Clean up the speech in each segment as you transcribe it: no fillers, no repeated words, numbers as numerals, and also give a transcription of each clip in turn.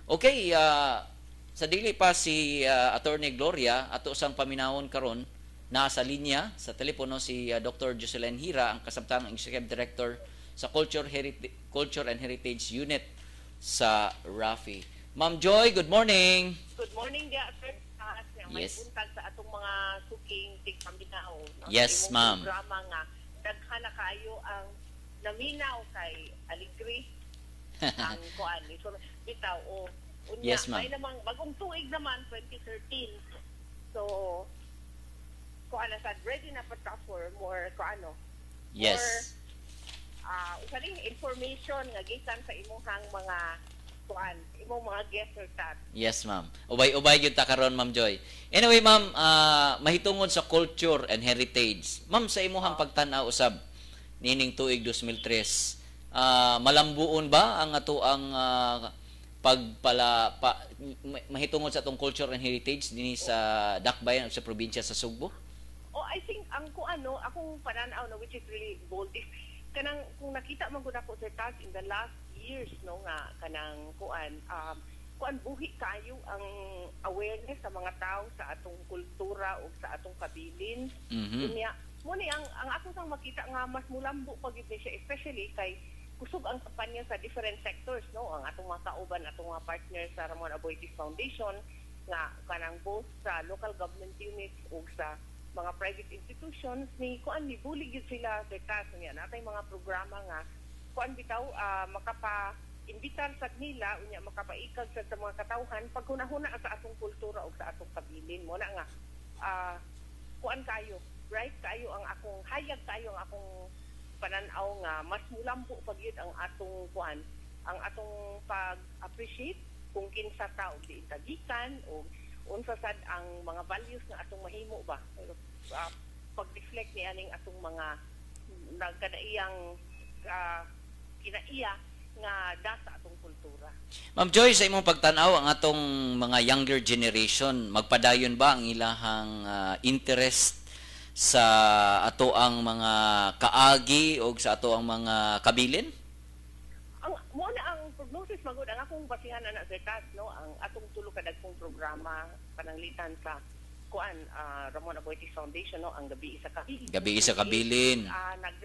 Okay, sa dili pa si Attorney Gloria, ato sang paminawon karon, naa sa linya sa telepono si Dr. Jocelyn Hira, ang kasabtang Executive Director sa Culture and Heritage Unit sa RAFI. Ma'am Joy, good morning. Good morning, dia, sir. May buntag sa atong mga suking tigpaminaw, no? Yes, Sa imong ma'am. programa nga daghan na kayo ang naminaw kay aligri ang kuan. So bitaw o unya Yes, ma'am. May namang bagong tuig naman, 2013. So kuan na sad, ready na pa ta for more kuano. More usa ning information nga gikan sa imuhang mga kuan, imong mga guest or tat. Yes, ma'am. Ubay-ubay gyud ta karon, Ma'am Joy. Anyway, ma'am, mahitungod sa culture and heritage. Ma'am, sa imuhang pagtan-aw usab niining tuig 2003, malambuon ba ang ato ang pagpala pa, mahitungod sa atong culture and heritage dinhi sa Dakbayan o sa probinsya sa Sugbo? Oh, I think ang kuan no, akong pananaw no, which is really bold, is kanang kung nakita man gud ako, Sir Taz, in the last years no, nga kanang kuan buhi kayo ang awareness sa mga tao sa atong kultura ug sa atong kabilin. Unya, mo ni ang ako sang makita nga mas mulambo pa gyud ni siya, especially kay kusog ang kampanya sa different sectors no, ang atong mga kauban, atong mga partners sa Ramon Aboitiz Foundation nga kanang both sa local government units ug sa mga private institutions ni kuan, ni bulig gyud sila, Sir Taz. Unya natay mga programa nga kuan bitaw, makapa imbitar sad nila, unya makapaikag sad sa mga katawhan paghunahuna sa atong kultura ug sa atong kabilin. Mo na nga kuan kayo, right kayo ang akong hayag kayo ang akong pananaw nga mas mulambo pa gyud ang atong kuan, ang atong pag-appreciate kung kinsa ta og diin ta gikan o unsa sad ang mga values nga atong mahimo ba, pero pag-reflect ni aning atong mga nagkanaiyang kinaiya nga da sa atong kultura. Ma'am Joy, sa imong pagtan-aw ang atong mga younger generation, magpadayon ba ang ilahang interest sa ato ang mga kaagi o sa ato ang mga kabilin? Ang mo na ang prognosis magud, ang akong basihan ana, Sir Taz, no, ang atong tulo ka dagkong programa pananglitan sa kuan, Ramon Aboitiz Foundation no, ang Gabi sa Kabilin. Gabi sa Kabilin.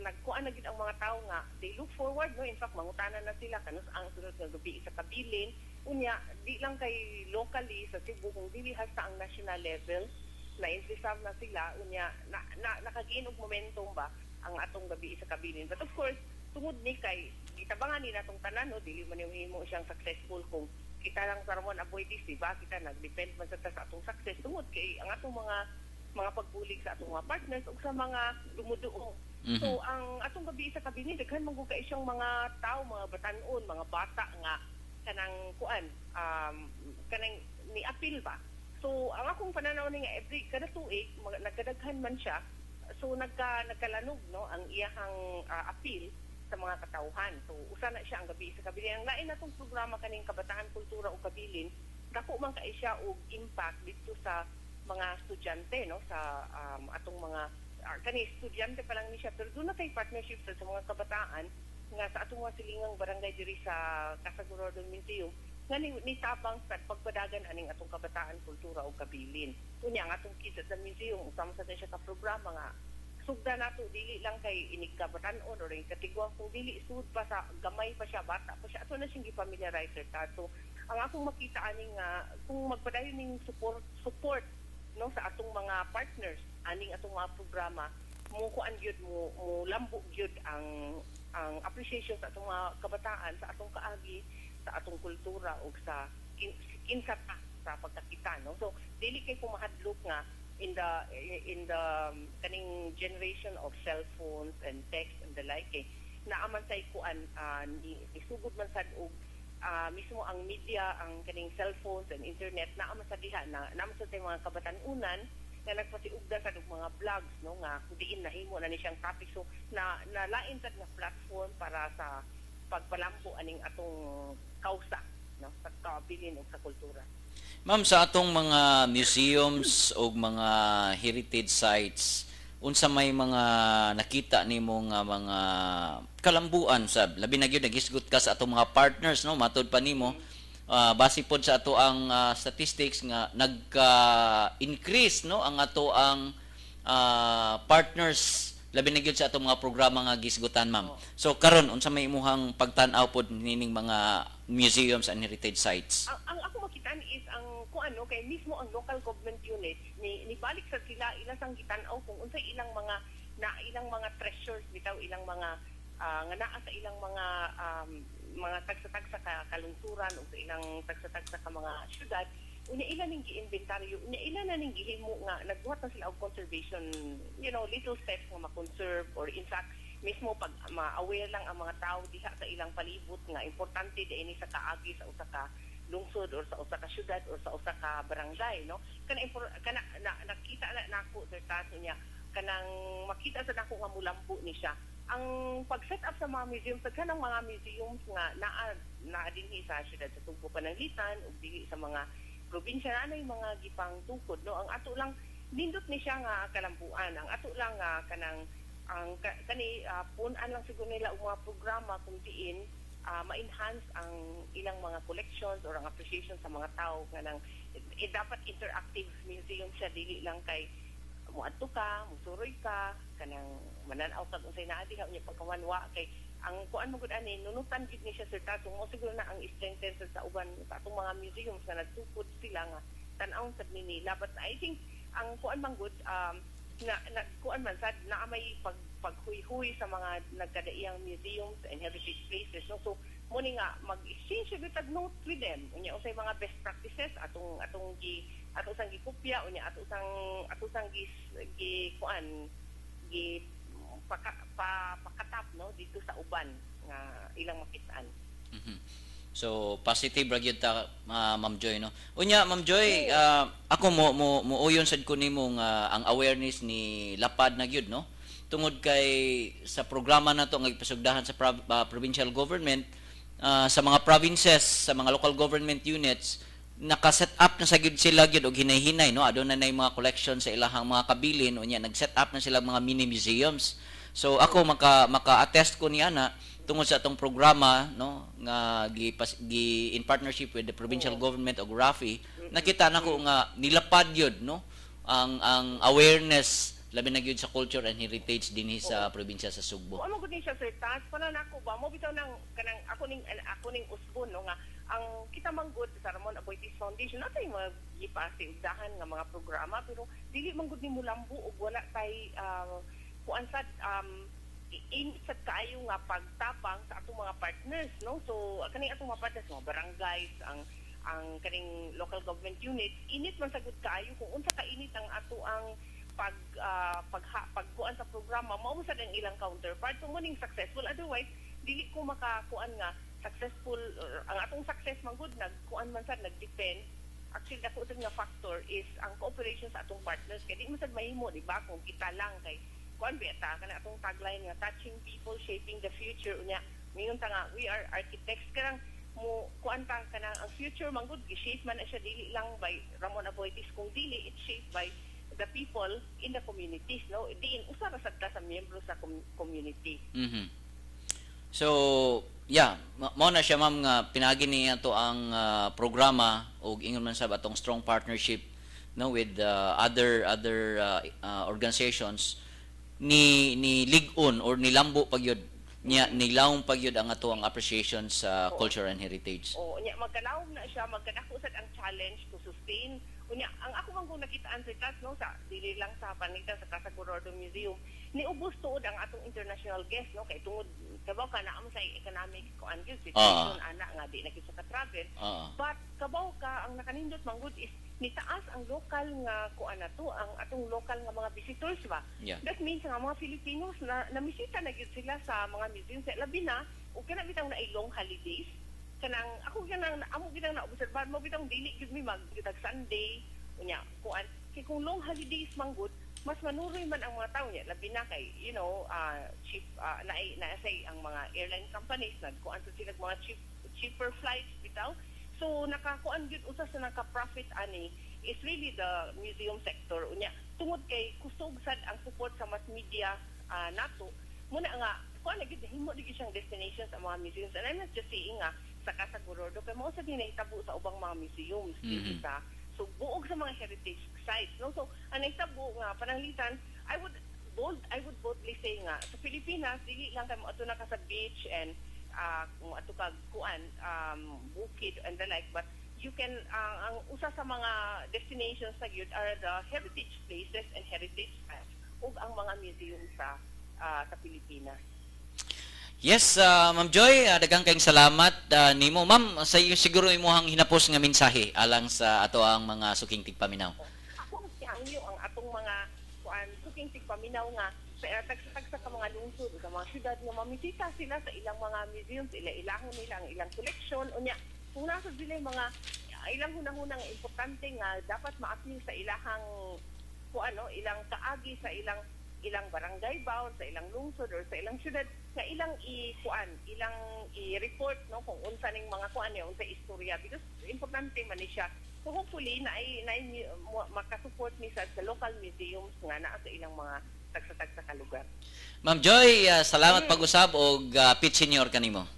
Nagkuan na gid ang mga tao nga they look forward no. In fact, mangutana na sila kanus ang sunod nga Gabi sa Kabilin. Unya di lang kay locally sa Cebu kung dili hasta ang national level na interested na sila. Unya na nakagain og momentum ba ang atong Gabi sa Kabilin. But of course, tungod ni kay gitabangan ni natong tanan no, dili man yung himo siyang successful kung kita lang sa Ramon Aboitiz, di ba? Kita nag-depend man sa atong success tungod kay ang atong mga pagbulig sa atong mga partners ug sa mga dumuduo. So ang atong Gabi sa Kabilin, daghan man gud kay siyang mga tao, mga batanon, mga bata nga kanang kuan, kanang ni appeal ba. So ang akong pananaw ni nga every kada tuig nagkadaghan man siya. So nagkalanog no ang iyahang appeal sa mga katawhan. So usa na siya ang Gabi sa Kabilin. Ang lain natong programa kaning Kabataan, Kultura ug Kabilin, dako man kay siya og impact dito sa mga estudyante no, sa atong mga kani estudyante pa lang ni siya, pero doon na kay partnership sa mga kabataan nga sa atong mga silingang barangay diri sa Casa Gorordo Museum nga ni tabang sa pagpadagan aning atong Kabataan, Kultura ug Kabilin. Unya ang atong Kids at the Museum, usama sa siya ka programa nga sugda nato dili lang kay inig kabatan-on or inig katigwang kung dili sud pa sa gamay pa siya, bata pa siya, ato na siyang gi-familiarize ta. So ang akong makita ani nga kung magpadayon ning support support no sa atong mga partners aning atong mga programa, mo kuan gyud, mo lambo gyud ang appreciation sa atong mga kabataan sa atong kaagi, sa atong kultura ug sa kinsa ta sa pagkakita no. So dili kay kumahadlok nga in the kaning generation of cell phones and text and the like eh, naa man say kuan, ni isugod man sad og mismo ang media, ang kaning cellphones and internet, naa man sa diha na naa man sa tay mga kabatan-unan nga nagpasiugda sad og mga blogs no, nga diin nahimo na ni siyang topic. So na nalain sad nga platform para sa pagpalambo aning atong kausa no, sa kabilin ug sa kultura. Ma'am, sa atong mga museums o mga heritage sites, unsa may mga nakita nimo nga mga kalambuan sab? Labi na gyud naghisgot ka sa atong mga partners no, matod pa nimo. Base pod sa ato ang statistics nga nagka-increase, no, ang ato ang partners, labi na gyud sa atong mga programa nga gisgutan, ma'am. So karon, unsa may imuhang pagtan-aw pod nining mga museums and heritage sites? Ang ako makitaan is ang kung ano kay mismo ang local government units ni nibalik sa sila ila sang gitan-aw kung unsay ilang mga na ilang mga treasures bitaw, ilang mga nga naa sa ilang mga tagsa-tagsa ka kalungsuran o sa ilang tagsa-tagsa ka mga syudad. Unya ila ning gi-inventaryo, unya ila na ning gihimo nga nagbuhat na sila og conservation, little steps nga ma-conserve, or in fact mismo pag ma-aware lang ang mga tao diha sa ilang palibot nga importante diay ni sa kaagi sa usa ka lungsod or sa usa ka syudad or sa usa ka barangay, no? Kana kana na, nakita na nako, Sir Taz. Unya kanang makita sa nako nga mulambo ni siya ang pag-set up sa mga museums, sa kanang mga museums nga naa naa dinhi sa syudad sa Sugbo, Pananglitan, ug dinhi sa mga probinsya na anay mga gipang tukod, no? Ang ato lang, nindot ni siya nga kalambuan. Ang ato lang nga kanang ang kani pun-an lang siguro nila og mga programa kung diin ma-enhance ang ilang mga collections or ang appreciation sa mga tao nga nang dapat interactive museum siya, dili lang kay muadto ka, musuroy ka, kanang mananaw ka kung unsay naa diha, unya pagkawanwa kay ang kuan mo gud ani, nunutan gid ni siya, Sir Tatong. Mo siguro na ang strengthen sa uban sa atong mga museums nga nagtukod sila nga tan-awon sad ni nila. But I think ang kuan man gud na kuan man sad naa may pag paghuyhuy sa mga nagkadaiyang museums and heritage places, no? So mo ni nga mag-exchange gyud tag notes with them, unya unsay mga best practices atong atong gi ato sang gikopya, unya ato sang gi, gi kuan gi paka, pa, pakatap, no, dito sa uban nga ilang makitaan. So positive ra gyud ta, Ma'am Joy, no? Unya, Ma'am Joy, ako mo mo muuyon sad ko nimo nga ang awareness ni lapad na gyud, no? Tungod kay sa programa nato nga gipasugdahan sa provincial government, sa mga provinces, sa mga local government units, naka-set up na sa gyud sila gyud og hinay-hinay, no? Aduna na yung mga collection sa ilahang mga kabilin, unya nag-set up na sila mga mini museums. So ako maka-attest ko ni ana tungod sa atong programa, no, nga gi in partnership with the provincial government og RAFI. Nakita nako nga nilapad yun, no, ang awareness, labi na gyud sa culture and heritage dinhi sa probinsya sa Sugbo. Kung ano gud ni siya, Sir Taz, para nako ba mo bitaw nang kanang ako ning usbon, no, nga ang kita man gud sa Ramon Aboitiz Foundation natay mga gipasiugdahan nga mga programa, pero dili man gud ni mulambo og wala tay kuan sad init sad kaayo nga pagtabang sa atong mga partners, no? So kaning atong mga partners, mga barangays, ang kaning local government units, init man sagud kaayo. Kung unsa ka init ang ato ang pag pagha pagkuan sa programa, mao man sad ang ilang counterpart. So mo ning successful. Otherwise dili ko makakuan nga successful, or ang atong success man gud nagkuan man sad, nagdepend. Actually, dako sad nga factor is ang cooperation sa atong partners, kay di man sad mahimo, di ba, kung kita lang. Kay kuan beta kana atong tagline nga "Touching people, shaping the future." Unya ngayon ta nga we are architects, kanang mo kuan ta kanang ang future man gud gi-shape man na siya dili lang by Ramon Aboitiz, kung dili it's shaped by the people in the communities, no? Diin usa ra sad ka sa miyembro sa community. So, yeah, mao na siya, ma'am, nga pinaagi niya to ang programa ug ingon man sab atong strong partnership, no, with other other organizations ni lig-on or nilambo pagyud niya, nilawom pagyud ang ato ang appreciation sa culture and heritage. O unya magkalawom na siya, magkadako sad ang challenge to sustain. Unya ang ako man kung nakitaan sa tas, no, sa dili lang sa panita sa Casa Gorordo Museum, niubos tuod ang atong international guest, no, kay tungod kabaw ka na sa economic kuan gyud situation ana nga di na gyud sa ka-travel. But kabaw ka ang nakanindot man gud is nitaas ang local nga kuan na to, ang atong local nga mga visitors ba. That means nga mga Filipinos na namisita na gyud sila sa mga museums, labi na ug kana bitaw na long holidays. Kanang ako kanang amo ginang naobserbahan mo bitang dili gyud mi mag Sunday, unya kuan kay kung long holidays man gud, mas manuroy man ang mga tao niya, labi na kay cheap na naasay ang mga airline companies, nagkuan sa sila mga cheaper flights bitaw. So nakakuan gyud, usa sa naka-profit ani is really the museum sector. Unya tungod kay kusog sad ang support sa mass media nato, muna nga kuan na gyud, himo gyud siyang destination sa mga museums. And I'm not just saying nga sa Casa Gorordo kay mao sa nahitabo sa ubang mga museums dito sa Sugbo ug sa mga heritage sites, no? So ang nahitabo nga pananglitan, I would boldly say nga sa Pilipinas, dili lang kay moadto na ka sa beach and moadto ka kuan bukid and the like, but you can ang usa sa mga destinations sa gyud are the heritage places and heritage sites ug ang mga museum sa Pilipinas. Yes, Ma'am Joy, daghang kayong salamat nimo. Ma'am, sa iyo siguro imuhang hinapos nga mensahe alang sa ato ang mga suking tigpaminaw. Ako ang iyo ang atong mga kuan suking tigpaminaw nga sa tagsa-tagsa ka mga lungsod sa mga syudad nga mamisita sila sa ilang mga museums, ila ilahon nila ang ilang collection. Unya kung nasa sila yung mga ilang hunahunang importante nga dapat ma-appeal sa ilahang kuan, no, ilang kaagi sa ilang ilang barangay bound, sa ilang lungsod or sa ilang syudad, nga ilang i kuan, ilang i-report, no, kung unsa ning mga kuan niya, unsa istorya, because importante man ni siya. So hopefully na makasupport ni sa local museums nga naa sa ilang mga tagsa-tagsa ka lugar. Ma'am Joy, salamat pag-usab og Pit Senior kanimo.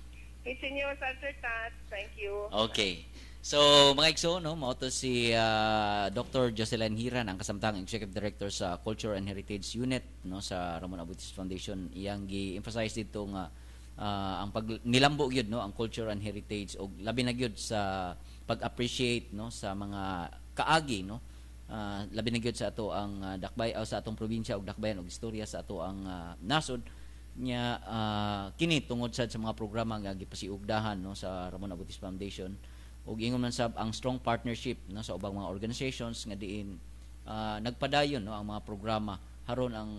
Hey, Senior Sir Tat, thank you. Okay. So, mga igsoon, no, mao to si Dr. Jocelyn Hiran, ang kasamtang Executive Director sa Culture and Heritage Unit, no, sa Ramon Aboitiz Foundation. Iyang gi-emphasize dito nga ang pag nilambo gyud, no, ang culture and heritage og labi na gyud sa pag-appreciate, no, sa mga kaagi, no, labi na gyud sa ato ang dakbay o sa atong probinsya og dakbayan og istorya sa ato ang nasod nya. Kini tungod sad sa mga programa nga gipasiugdahan, no, sa Ramon Aboitiz Foundation ug ingon man sab ang strong partnership, no, sa ubang mga organizations nga diin nagpadayon, no, ang mga programa haron ang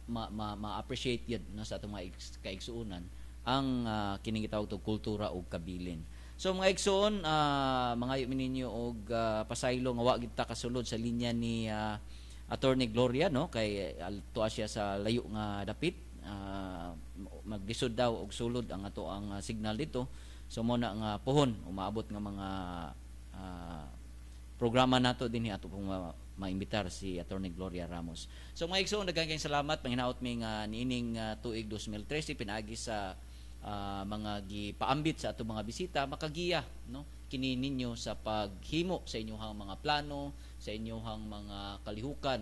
ma-appreciate yun, no, sa atong mga kaigsuonan ang kining gitawag og kultura ug kabilin. So mga igsoon, mangayo mi ninyo og pasaylo nga wa gid ta kasulod sa linya ni Attorney Gloria, no, kay tuwa siya sa layo nga dapit, maglisod daw og sulod ang ato ang signal dito. So mo na nga pohon umaabot nga mga programa nato dinhi ato pong maimbitar si Attorney Gloria Ramos. So mga igsoon, daghang kayong salamat. Panghinaot mi nga niining tuig 2013, pinaagi sa mga gipaambit sa atong mga bisita, makagiya, no, kini ninyo sa paghimo sa inyong mga plano, sa inyong mga kalihukan,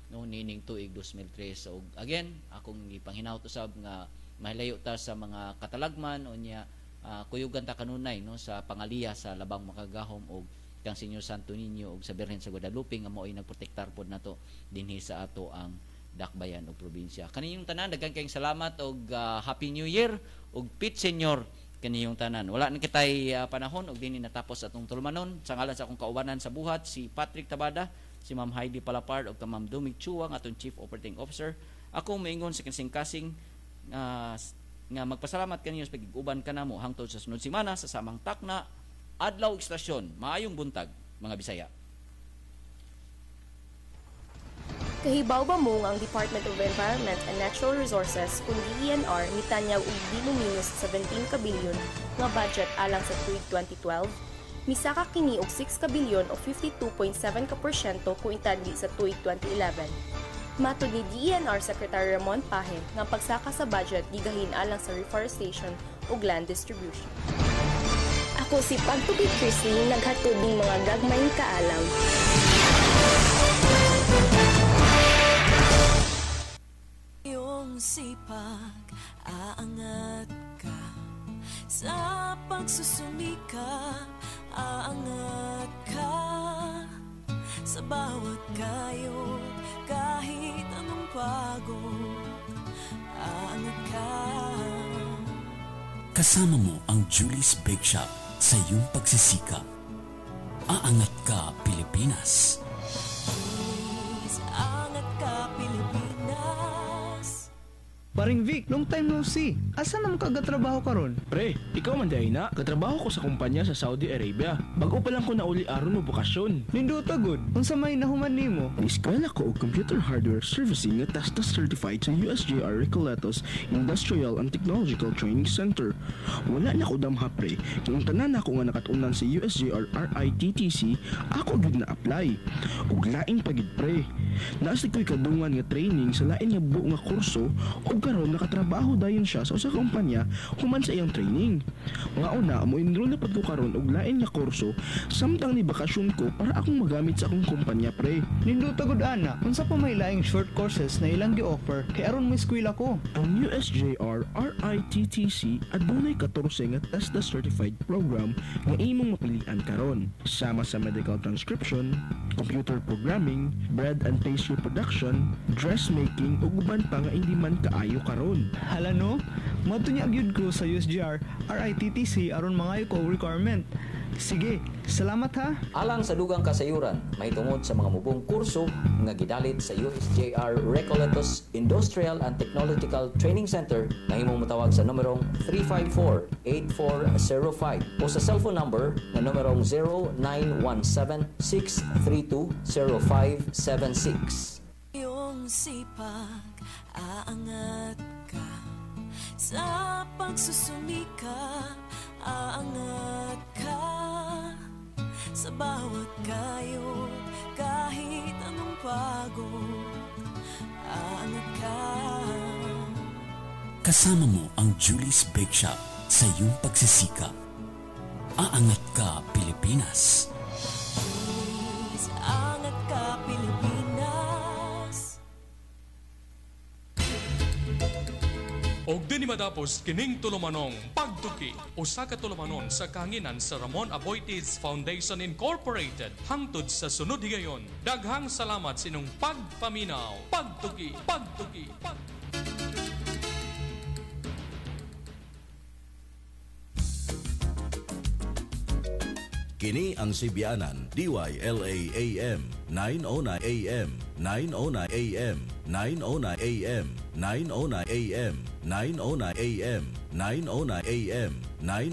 no, niining tuig 2003. So again, akong gipanghinaot usab nga mahilayo ta sa mga katalagman, unya kuyugan ta kanunay, no, sa pangaliya sa labang makagahom og kang Senyor Santo Niño ug sa Birhen sa Guadalupe nga mao'y nagprotektar pod nato dinhi sa ato ang dakbayan ug probinsya. Kaninyong tanan, daghan kayong salamat og Happy New Year ug Pit Senior kaniyong tanan. Wala na kitay panahon ug dinhi natapos atong tulumanon. Sa ngalan sa akong kaubanan sa buhat, si Patrick Tabada, si Ma'am Heidi Palapard ug ka Ma'am Dumig Chua ang atong Chief Operating Officer. Ako moingon sa kasing-kasing nga magpasalamat kaninyo sa pagiguban kanamo hangtod sa sunod semana sa samang takna, adlaw, istasyon. Maayong buntag, mga Bisaya. Kahibaw ba mo nga ang Department of Environment and Natural Resources kun DENR mitanyag og di mo minus 17 ka bilyon nga budget alang sa tuig 2012? Misaka kini og 6 ka bilyon o 52.7 ka porsyento kung itadli sa tuig 2011. Matod ni DENR Secretary Ramon Paje nga ang pagsaka sa budget gigahin alang sa reforestation ug land distribution. Ako si Pagtubi Chrislyn, naghatod ning mga gagmayng kaalam. Iyong sipag, aangat ka. Sa pagsusumikap, aangat ka. Sa bawat kayod, kahit anong pagod, aangat ka. Kasama mo ang Julie's Bake Shop sa iyong pagsisikap. Aangat ka, Pilipinas. Julie's, angat ka, Pilipinas. Paring Vic, long time no see. Asa na mo kagatrabaho karon? Pre, ikaw man diay na. Katrabaho ko sa kumpanya sa Saudi Arabia. Bago pa lang ko nauli aron mo bokasyon. Nindota gud. Unsa may nahuman nimo? Ni-eskwela ko og computer hardware servicing nga TESDA certified sa USJR Recoletos Industrial and Technological Training Center. Wala na ko damha, pre. Kung ang tanan ako nga nakatunan sa USJR RITTC, ako gyud na apply. Ug lain pa gid, pre. Naa ko'y kadungan nga training sa lain nga buo nga kurso ug karon nakatrabaho dayon siya sa usa ka kumpanya human sa iyang training. Nga una mo enroll na pud ko karon og lain nga kurso samtang ni bakasyon ko para akong magamit sa akong kumpanya, pre. Nindot gud ana, unsa pa may laing short courses na ilang gi-offer kay aron mo eskwela ko? Ang USJR RITTC adunay 14 nga TESDA certified program nga imong mapilian karon. Sama sa medical transcription, computer programming, bread and pastry production, dressmaking ug uban pa nga hindi man kaayo karon. Hala no, moadto nya gyud ko sa USJR RITTC aron mangayo ko og requirement. Sige, salamat ha. Alang sa dugang kasayuran, mahitungod sa mga mubong kurso nga gidalit sa USJR Recoletos Industrial and Technological Training Center, mahimong motawag sa numerong 354-8405 o sa cellphone number nga numerong 0917-632-0576. Iyong sipag, aangat ka. Sa pagsusumikap, aangat ka. Sa bawat kayod, kahit anong pagod, aangat ka. Kasama mo ang Julie's Bake Shop sa iyong pagsisikap. Aangat ka, Pilipinas. Please, angat ka, Pilipinas. Og dinhi matapos kining tulumanong Pagtuki, usa ka tulumanon sa kahanginan sa Ramon Aboitiz Foundation Incorporated. Hangtod sa sunod higayon, daghang salamat sa inyong pagpaminaw. Pagtuki, Pagtuki, Pagtuki. Kini ang Sibianan, DYLA AM, 909 AM, 909 AM, 909 AM, 909 AM, 909 AM, 909 AM, 9